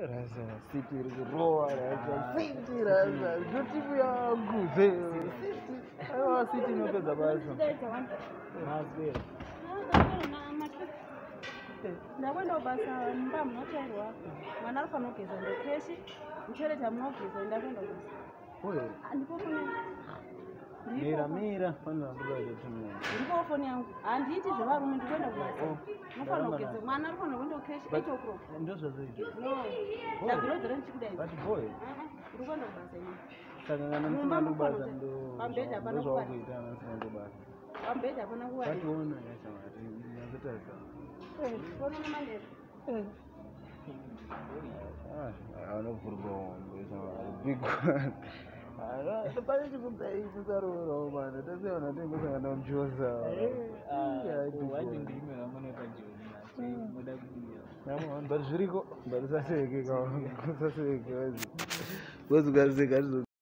Rasa City iri kurowa, rasa City, rasa ndo timu yangu ze City. Aiwa, City inopedza basa. Maswera. Ndakuenda kubasa. Mumba munotsvairwa, mwana anofanira kugeza, ndocreche, mutoilet hamunogeza. Ndakuenda kubasa. Oye. Ndipo foni. Mira, mira, fanira kubaza timu yangu. Ndipo foni yangu. Handiiti zvevarume, ndikuenda kubasa. Oh, Munofanira ndaramba. kugeza, mwana anofanira kuenda kucreche 8 o'clock. Ndozvazoita. No, ndabvirodzera ndichikudai. But boy, Ndikuenda kubasa ini. saka kana Mumba ndisina ndobasa, munofanira pamubhedha hapana. ndozvawakuita kana ndisina ndobasa. Pamubhedha hapana kuwarira. Bationa yashamari, nyatsotarisa. Foni nemandero. Anovhurwa hombe shamari, big one. Pane chikudai kusaroora mana tasiyana tengosangana mujoza. Wati ndimi vamune pajoni, asi muda kudiwa. But zviriko, but usaseke, usaseke, wezi ukaseka.